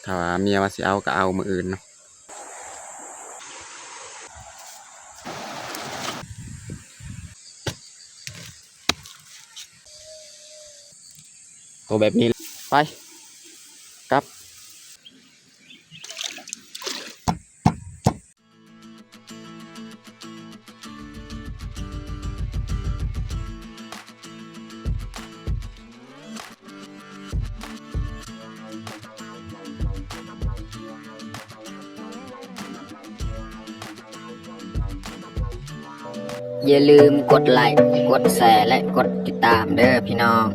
ຖ້າວ່າເມຍວ່າຊິເອົາກໍເອົາມື້ອື່ນເນາະ. ໂຕແບບນີ້ ໄປ ກັບ. ຢ່າລືມກົດໄລ, ກົດແຊ ແລະ ກົດຕິດຕາມເດີພີ່ນ້ອງ.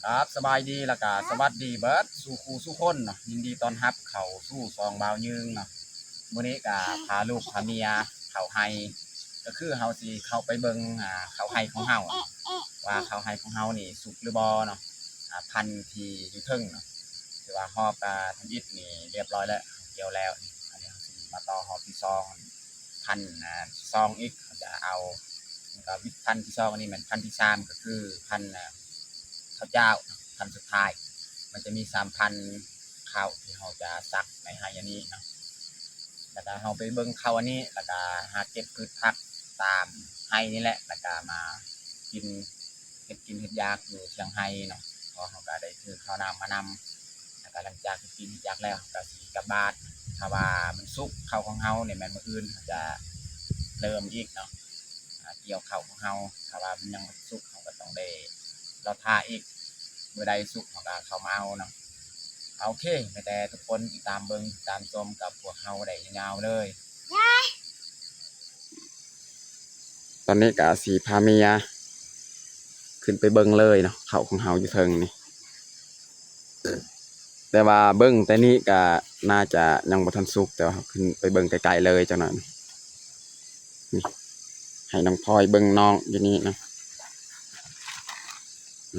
ຄັບ ສະບາຍດີ ແລ້ວກະສະຫວັດດີເບິດສູ່ຄູ່ສູ່ຄົນເນາະ, ຍິນດີຕ້ອນຮັບເຂົ້າສູ່ຊ່ອງບ່າວຍືງເນາະ. ມື້ນີ້ກະພາລູກພາເມຍເຂົ້າໄຮ່ ກໍຄືເຮົາຊິເຂົ້າໄປເບິ່ງ ອ່າ ເຂົ້າໄຮ່ຂອງເຮົາ ວ່າເຂົ້າໄຮ່ຂອງເຮົານີ້ສຸກຫຼືບໍ່ເນາະ. ອ່າ ພັນທີ່ຢູ່ເທິງເນາະ ຖືວ່າຮອບ ອ່າ ທຳອິດນີ້ລຽບຮ້ອຍແລ້ວ ກ່ຽວແລ້ວ. ອັນນີ້ເຮົາຊິມາຕໍ່ຮອບທີສອງ ພັນ ອ່າ ທີສອງອີກ ເຮົາຈະເອົາ ແລ້ວກໍພັນທີສອງ ອັນນີ້ແມ່ນພັນທີສາມ ກໍຄືພັນ ອ່າ ເຂົ້າຈ້າວ ພັນສຸດທ້າຍ. ມັນຈະມີສາມພັນເຂົ້າທີ່ເຮົາຈະສັກໃນໄຮ່ອັນນີ້ເນາະ. ແລ້ວກໍເຮົາໄປເບິ່ງເຂົ້າອັນນີ້ ແລ້ວກໍຫາເກັບພືດຜັກຕາມໄຮ່ນີ້ແຫຼະ ແລ້ວກໍມາກິນ ເຮັດກິນເຮັດຢາກຢູ່ທຽງໄຮ່ເນາະ. ເພາະເຮົາກໍໄດ້ຖືເຂົ້ານ້ຳມານຳ ແລ້ວກໍຫຼັງຈາກເຮັດກິນເຮັດຢາກແລ້ວ ເຮົາກໍຊິກັບບ້ານ. ຖ້າວ່າມັນສຸກ ເຂົ້າຂອງເຮົານີ້ແມ່ນມື້ອື່ນເຮົາຈະເລີ່ມອີກເນາະ ອ່າ ກ່ຽວເຂົ້າຂອງເຮົາ. ຖ້າວ່າມັນຍັງບໍ່ສຸກ ເຮົາກໍຕ້ອງໄດ້ລໍຖ້າອີກ ມື້ໃດສຸກເຮົາກໍເຂົ້າມາເອົາເນາະ. ໂອເຄ ໃຫ້ແຕ່ທຸກຄົນຕິດຕາມເບິ່ງ ຕິດຕາມຊົມກັບພວກເຮົາໄດ້ຍາວໆເລີຍ. ຕອນນີ້ກໍຊິພາເມຍຂຶ້ນໄປເບິ່ງເລີຍເນາະ ເຂົ້າຂອງເຮົາຢູ່ເທິງນີ້. ແຕ່ວ່າເບິ່ງແຕ່ນີ້ກໍໜ້າຈະຍັງບໍ່ທັນສຸກ ແຕ່ວ່າເຮົາຂຶ້ນໄປເບິ່ງໃກ້ໆເລີຍຈັກໜ້ອຍ. ນີ້ ໃຫ້ນ້ອງພອຍເບິ່ງນ້ອງຢູ່ນີ້ນະ.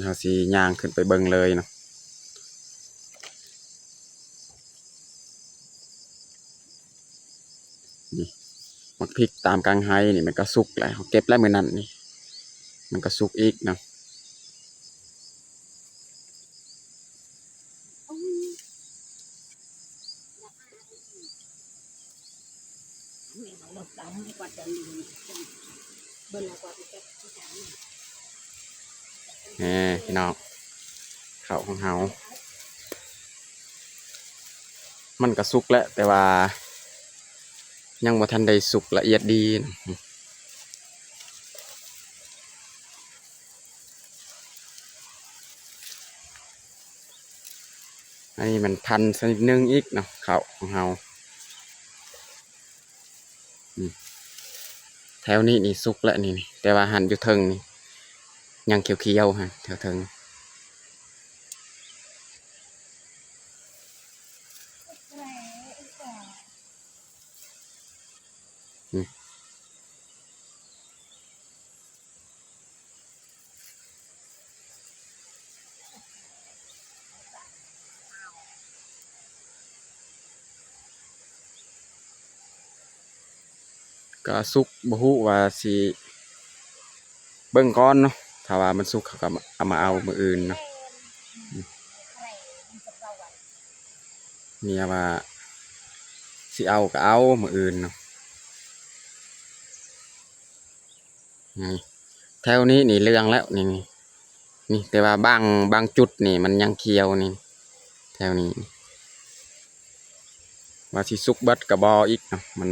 ເຮົາຊິຍ່າງຂຶ້ນໄປເບິ່ງເລີຍເນາະ. ນີ້ ໝາກພິກຕາມກາງໄຮ່ນີ້ມັນກໍສຸກແລ້ວ ເຮົາເກັບແລ້ວມື້ນັ້ນນີ້ ມັນກໍສຸກອີກເນາະ. ແນ່ ພີ່ນ້ອງ ເຂົ້າຂອງເຮົາ ມັນກໍສຸກແຫຼະ ແຕ່ວ່າຍັງບໍ່ທັນໄດ້ສຸກລະອຽດດີ. ອັນນີ້ມັນພັນຊະນິດໜຶ່ງອີກເນາະ ເຂົ້າຂອງເຮົາ. ອືມ ແຖວນີ້ນີ້ສຸກແລ້ວນີ້ ແຕ່ວ່າຫັ້ນຢູ່ເທິງນີ້ຍັງຂຽວໆຫັ້ນ ແຖວເທິງ. ອືມ ກະສຸກ ບໍ່ຮູ້ວ່າຊິເບິ່ງກ່ອນເນາະ ຖ້າວ່າມັນສຸກເຮົາກະເອົາມາເອົາມື້ອື່ນເນາະ. ເມຍວ່າຊິເອົາກະເອົາມື້ອື່ນເນາະ. ນີ້ ແຖວນີ້ນີ້ເຫຼືອງແລ້ວນີ້ ນີ້ ນີ້ ແຕ່ວ່າບາງ ບາງຈຸດນີ້ມັນຍັງຂຽວນີ້ ແຖວນີ້ ວ່າຊິສຸກເບິດກໍບໍ່ອີກເນາະ ມັນ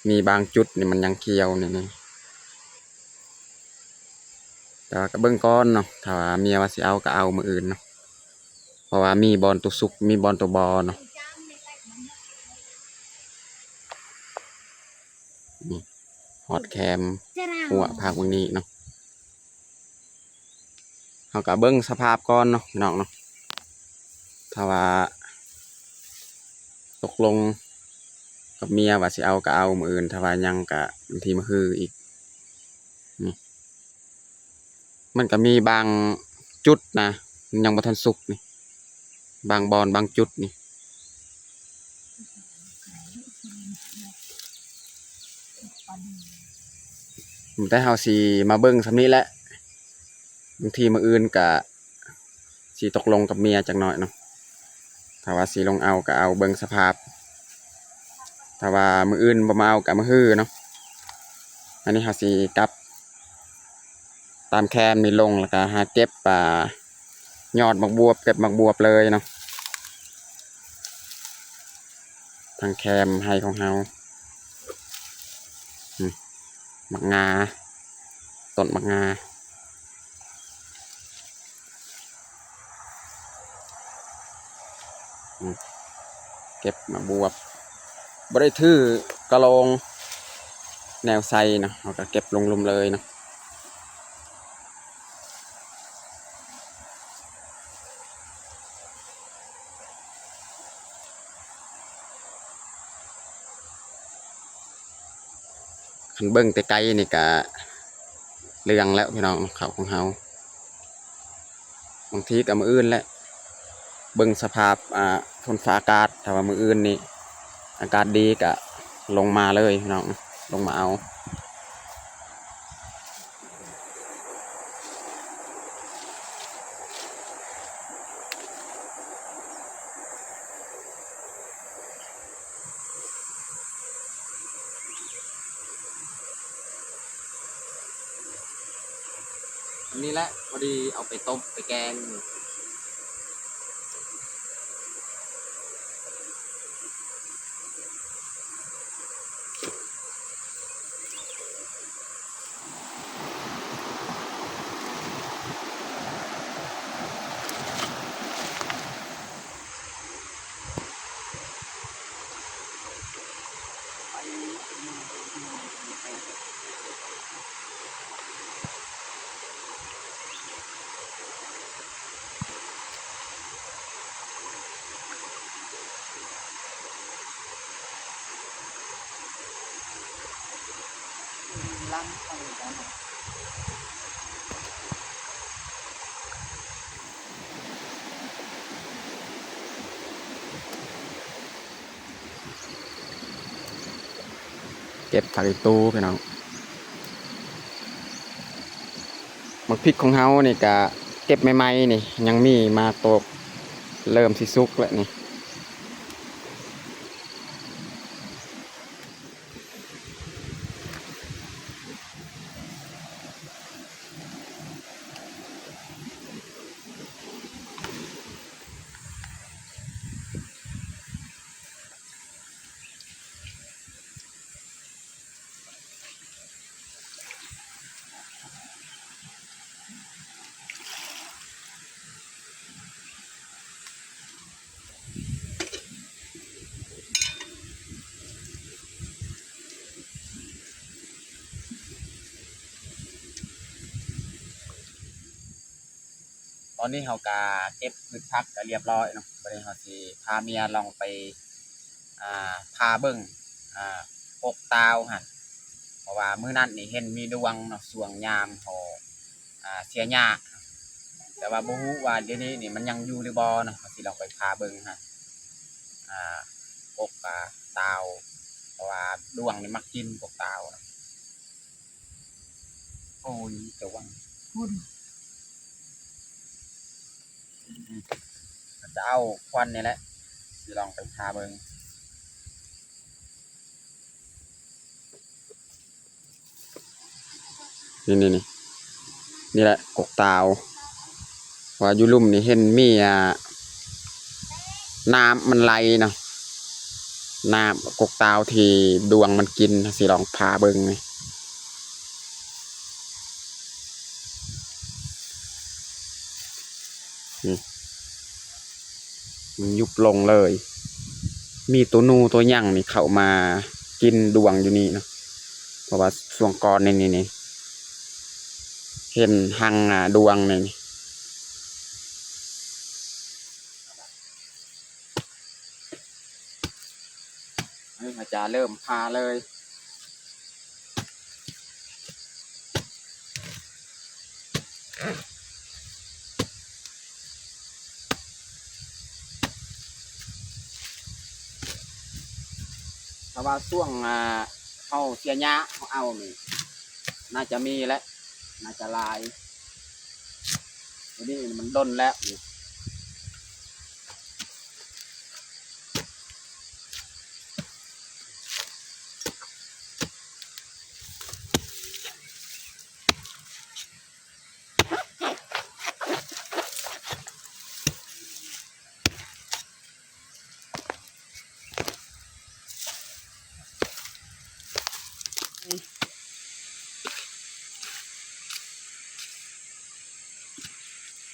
ມີບາງຈຸດນີ້ມັນຍັງຂຽວນີ້ ນີ້ ແຕ່ວ່າກໍເບິ່ງກ່ອນເນາະ ຖ້າວ່າເມຍວ່າຊິເອົາກໍເອົາມື້ອື່ນເນາະ ເພາະວ່າມີບ່ອນໂຕສຸກ ມີບ່ອນໂຕບໍ່ເນາະ ນີ້ ຮອດແຄມຮົ້ວພາກເບິ່ງນີ້ເນາະ ເຮົາກໍເບິ່ງສະພາບກ່ອນເນາະ ພີ່ນ້ອງເນາະ ຖ້າວ່າຕົກລົງກັບເມຍວ່າຊິເອົາກໍເອົາມື້ອື່ນ ຖ້າວ່າຍັງກໍບາງທີມື້ຮືອີກ ນີ້ ມັນກໍມີບາງຈຸດນະ ມັນຍັງບໍ່ທັນສຸກນີ້ ບາງບ່ອນບາງຈຸດນີ້ ແຕ່ເຮົາຊິມາເບິ່ງສ່ຳນີ້ແຫຼະ ບາງທີມື້ອື່ນກະຊິຕົກລົງກັບເມຍຈັກໜ້ອຍເນາະ ຖ້າວ່າຊິລົງເອົາກະເອົາເບິ່ງສະພາບ ຖ້າວ່າມື້ອື່ນບໍ່ມາເອົາກະມື້ຮືເນາະ ອັນນີ້ເຮົາຊິກັບຕາມແຄມນີ້ລົງ ແລ້ວກະຫາເກັບ ອ່າ ຍອດໝາກບວບ ເກັບໝາກບວບເລີຍເນາະ ທາງແຄມໄຮ່ຂອງເຮົາ ນີ້ ໝາກງາ ຕົ້ນໝາກງາ ນີ້ ເກັບໝາກບວບ ບໍ່ໄດ້ຖືກະໂລງແນວໃສ່ເນາະ ເຮົາກະເກັບລົງລຸ່ມເລີຍເນາະ. ຄັນເບິ່ງແຕ່ໄກນີ້ກະເຫຼືອງແລ້ວພີ່ນ້ອງ ເຂົ້າຂອງເຮົາ ບາງທີກະມື້ອື່ນແຫຼະ ເບິ່ງສະພາບ ອ່າ ຝົນຟ້າອາກາດ ຖ້າວ່າມື້ອື່ນນີ້ອາກາດດີກະລົງມາເລີຍພີ່ນ້ອງ ລົງມາເອົາ. ອັນນີ້ແຫຼະ ພໍດີເອົາໄປຕົ້ມໄປແກງ. ເກັບຜັກອີຕູພີ່ນ້ອງ ໝາກພິກຂອງເຮົານີ້ກະເກັບໃໝ່ໆນີ້ ຍັງມີໝາກໂຕກ ເລີ່ມຊິສຸກແລ້ວນີ້. ຕອນນີ້ເຮົາກະເກັບພືດຜັກກະລຽບຮ້ອຍເນາະ ບາດນີ້ເຮົາຊິພາເມຍລອງໄປ ອ່າ ຜ່າເບິ່ງ ອ່າ ກົກຕາວຫັ້ນ ເພາະວ່າມື້ນັ້ນນີ້ເຫັນມີດວງເນາະ ຊ່ວງຍາມເຮົາ ອ່າ ເສຍຫຍ້າ ແຕ່ວ່າບໍ່ຮູ້ວ່າດຽວນີ້ນີ້ມັນຍັງຢູ່ຫຼືບໍ່ເນາະ ເຮົາຊິລອງໄປຜ່າເບິ່ງຫັ້ນ ອ່າ ກົກ ອ່າ ຕາວ ເພາະວ່າດວງນີ້ມັກກິນກົກຕາວນະ. ໂອ້ຍ ຈະຫວັງພຸ້ນ ຈະເອົາຄວັນນີ້ແຫຼະ ຊິລອງໄປຜ່າເບິ່ງ. ນີ້ໆ ນີ້ແຫຼະ ກົກຕາວ ເພາະວ່າຢູ່ລຸ່ມນີ້ເຫັນມີ ອ່າ ນ້ຳມັນໄຫຼເນາະ ນ້ຳ ກົກຕາວທີ່ດວງມັນກິນ ຊິລອງພາເບິ່ງນີ້ ນີ້ ມັນຍຸບລົງເລີຍ ມີໂຕໜູໂຕຫຍັງນີ້ເຂົ້າມາກິນດວງຢູ່ນີ້ເນາະ ເພາະວ່າຊ່ວງກ່ອນນີ້ ນີ້ ນີ້ ເຫັນຮັງ ອ່າ ດວງນີ້ ນີ້ ອາຈານເລີ່ມຜ່າເລີຍ. ຖ້າວ່າຊ່ວງ ອ່າ ເຮົາເສຍຫຍ້າ ເຮົາເອົານີ້ ໜ້າຈະມີແຫຼະ ໜ້າຈະຫຼາຍ ໂຕນີ້ມັນດົນແລ້ວນີ້.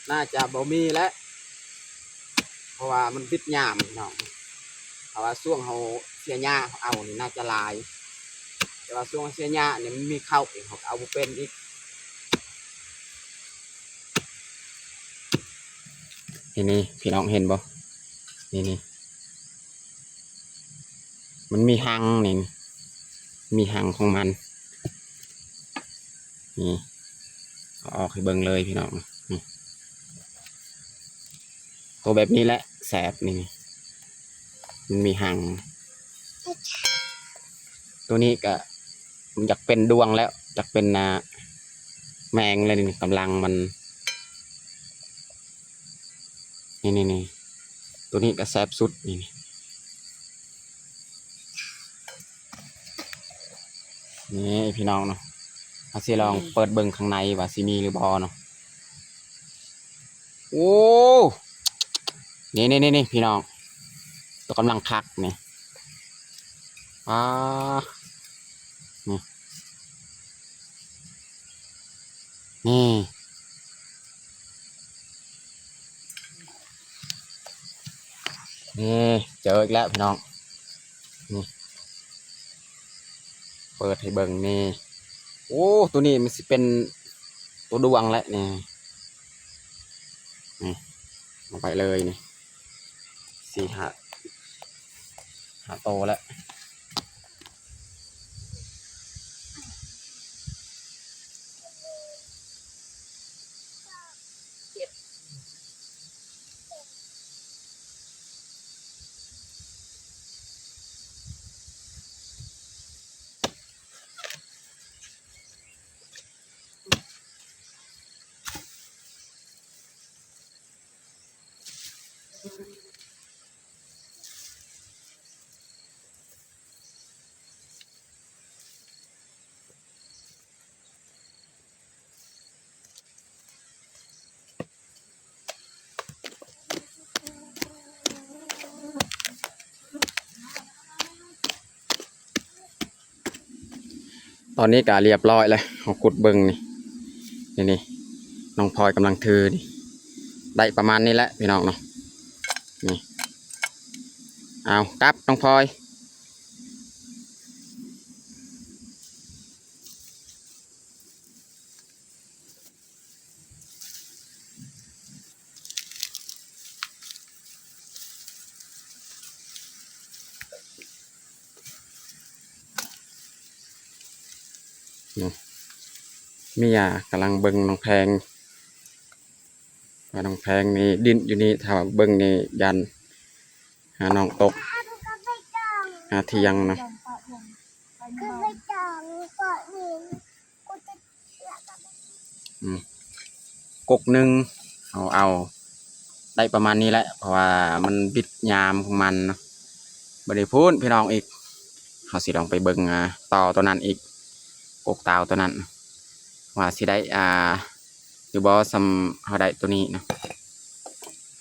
ໜ້າຈະບໍ່ມີແຫຼະ ເພາະວ່າມັນບິດຍາມພີ່ນ້ອງ ເພາະວ່າຊ່ວງເຮົາເສຍຫຍ້າເຮົາເອົານີ້ໜ້າຈະຫຼາຍ ແຕ່ວ່າຊ່ວງເສຍຫຍ້ານີ້ມັນມີເຂົ້າອີກ ເຮົາກໍເອົາບໍ່ເປັນອີກ. ນີ້ ນີ້ ພີ່ນ້ອງເຫັນບໍ່? ນີ້ ນີ້ ມັນມີຮັງນີ້ ມີຮັງຂອງມັນ ນີ້ ເອົາອອກໃຫ້ເບິ່ງເລີຍພີ່ນ້ອງ ນີ້ ໂຕແບບນີ້ແຫຼະແຊບ ນີ້ ນີ້ ມັນມີຮັງ ໂຕນີ້ກະ ມັນຢາກເປັນດວງແລ້ວ ຢາກເປັນ ອ່າ ແມງແລ້ວນີ້ ກຳລັງມັນ ນີ້ ນີ້ ນີ້ ໂຕນີ້ກະແຊບສຸດ ນີ້ ນີ້ ນີ້ພີ່ນ້ອງເນາະ ເຮົາຊິລອງເປີດເບິ່ງຂ້າງໃນວ່າຊິມີຫຼືບໍ່ເນາະ. ໂອ້ ນີ້ ນີ້ ນີ້ ນີ້ ພີ່ນ້ອງ ໂຕກຳລັງຄັກນີ້ ປາ ນີ້ ນີ້ ນີ້ ເຈີອີກແລ້ວພີ່ນ້ອງ ນີ້ ເປີດໃຫ້ເບິ່ງນີ້ ໂອ້ ໂຕນີ້ມັນຊິເປັນໂຕດວງແລ້ວນີ້ ນີ້ ເອົາໄປເລີຍນີ້ ສີ່ຫ້າ ຫ້າໂຕແລ້ວ. ຕອນນີ້ກະລຽບລ້ອຍແລ້ວ ເຮົາຂຸດເບິ່ງນີ້ ນີ້ ນີ້ ນ້ອງພອຍກຳລັງຖືນີ້ ໄດ້ປະມານນີ້ແຫຼະພີ່ນ້ອງເນາະ ນີ້ ເອົາ ກັບນ້ອງພອຍ. ນີ້ ເມຍກຳລັງເບິ່ງນ້ອງແພງ ວ່ານ້ອງແພງນີ້ດິ້ນຢູ່ນີ້ ຖ້າວ່າເບິ່ງນີ້ຢ້ານ ຫານ້ອງຕົກ ຫາທ່ຽງນະ. ອືມ ກົກໜຶ່ງ ເຮົາເອົາໄດ້ປະມານນີ້ແຫຼະ ເພາະວ່າມັນບິດຍາມຂອງມັນເນາະ. ບັດນີ້ພຸ້ນ ພີ່ນ້ອງອີກ ເຮົາຊິລອງໄປເບິ່ງ ອ່າ ຕໍ່ໂຕນັ້ນອີກ ກົກຕາວໂຕນັ້ນ ວ່າຊິໄດ້ ອ່າ ຫຼືບໍ່ ສ່ຳເຮົາໄດ້ໂຕນີ້ນະ.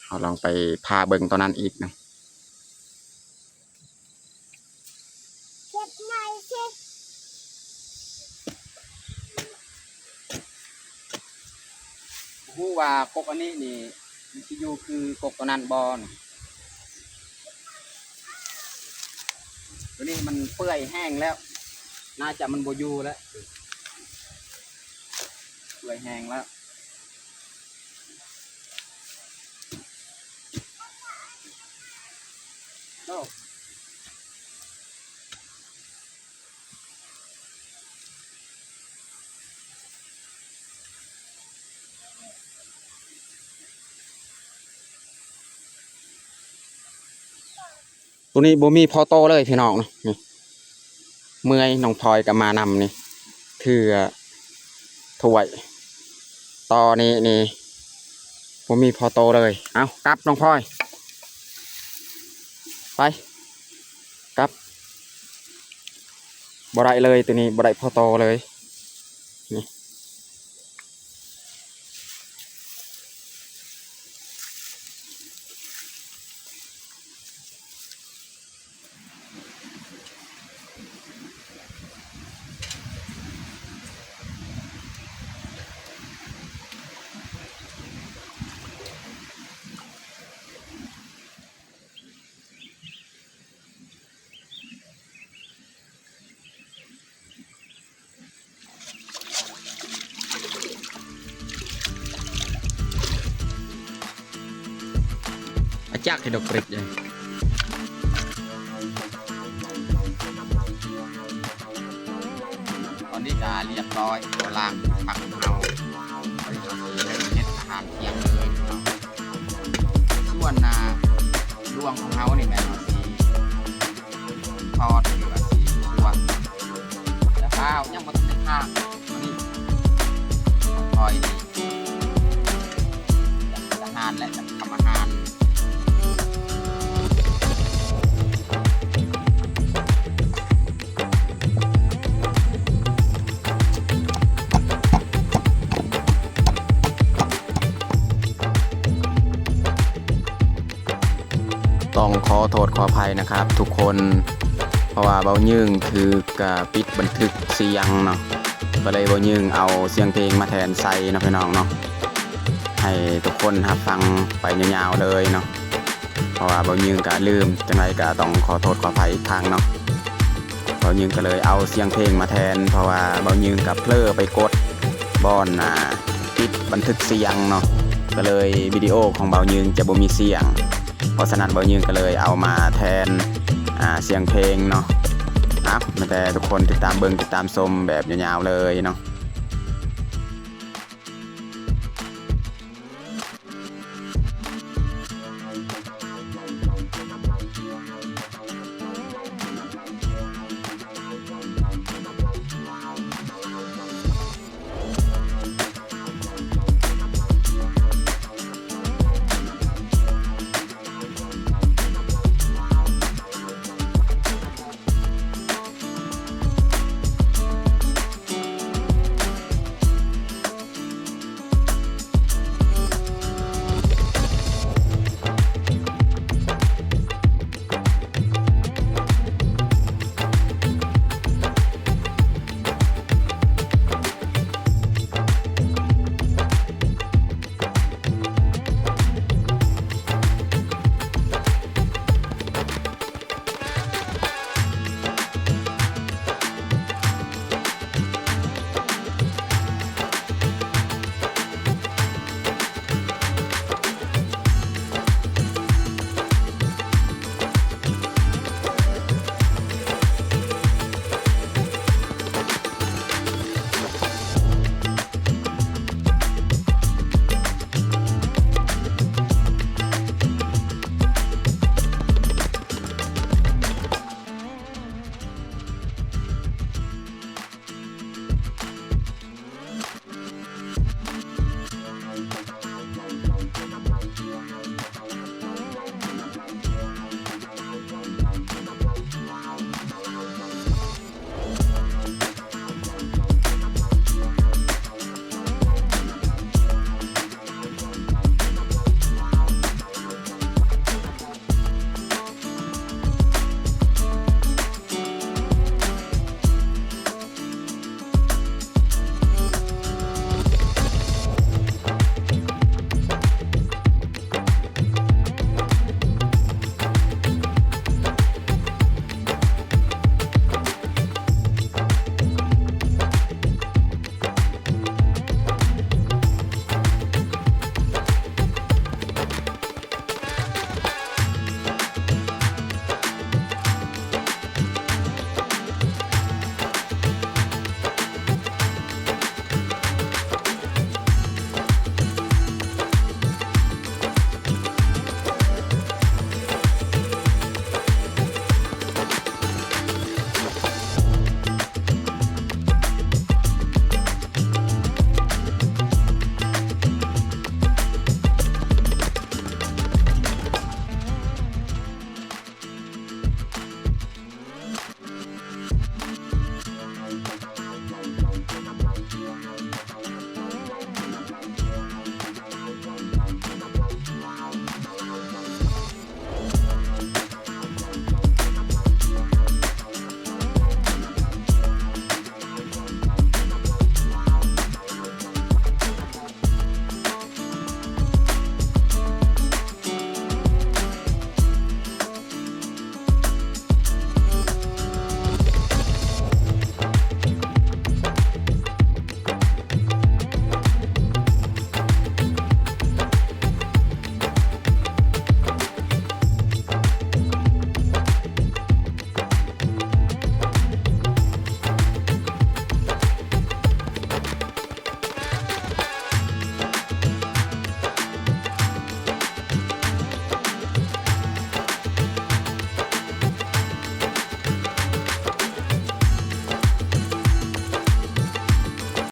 ເຮົາລອງໄປຜ່າເບິ່ງໂຕນັ້ນອີກນະ. ບໍ່ຮູ້ວ່າກົກອັນນີ້ນີ້ ມັນຊິຢູ່ຄືກົກໂຕນັ້ນບໍ່ນະ. ໂຕນີ້ມັນເປື່ອຍແຫ້ງແລ້ວ ໜ້າຈະມັນບໍ່ຢູ່ແລ້ວ ເປື່ອຍແຫ້ງແລ້ວ. ໂອ້ ໂຕນີ້ບໍ່ມີພໍໂຕເລີຍພີ່ນ້ອງນະ. ນີ້ ເມື່ອຍ ນ້ອງພອຍກໍມານຳນີ້ ຖືຖ້ວຍ ຕໍ່ນີ້ນີ້ ບໍ່ມີພໍໂຕເລີຍ. ເອົາ ກັບນ້ອງພອຍ ໄປ ກັບ ບໍ່ໄດ້ເລີຍ ໂຕນີ້ບໍ່ໄດ້ພໍໂຕເລີຍ ນີ້. ອາຈັກໃຫ້ດອກເກຣັດເດ້. ຕອນນີ້ກະລຽບຮ້ອຍ ກໍລ້າງຜັກຂອງເຮົາ ເຮັດອາຫານທ່ຽງເລີຍເນາະ. ສ່ວນ ອ່າ ດວງຂອງເຮົານີ້ແມ່ນວ່າຊິທອດ ຫຼືວ່າຊິຂົ້ວ ແຕ່ຟ້າວ ຍັງບໍ່ທັນໄດ້ທາດ ອັນນີ້ ຄ່ອຍ ອາຫານ ແລະ ທຳອາຫານ. ຕ້ອງຂໍໂທດຂໍອະໄພນະຄັບທຸກຄົນ ເພາະວ່າເບົາຍືງຖືກ ກະປິດບັນທຶກສຽງເນາະ ກໍເລີຍເບົາຍືງເອົາສຽງເພງມາແທນໃສ່ເນາະພີ່ນ້ອງເນາະ ໃຫ້ທຸກຄົນຮັບຟັງໄປຍາວໆເລີຍເນາະ. ເພາະວ່າເບົາຍືງກະລືມ ຈັ່ງໃດກະຕ້ອງຂໍໂທດຂໍອະໄພອີກຄັ້ງເນາະ. ເບົາຍືງກໍເລີຍເອົາສຽງເພງມາແທນ ເພາະວ່າເບົາຍືງກະເຜີໄປກົດບ່ອນ ອ່າ ປິດບັນທຶກສຽງເນາະ ກໍເລີຍວິດີໂອຂອງເບົາຍືງຈະບໍ່ມີສຽງ. ເພາະສະນັ້ນເບົາຍືງກໍເລີຍເອົາມາແທນ ອ່າ ສຽງເພງເນາະ. ເອົາ ແຕ່ທຸກຄົນຕິດຕາມເບິ່ງ ຕິດຕາມຊົມແບບຍາວໆເລີຍເນາະ.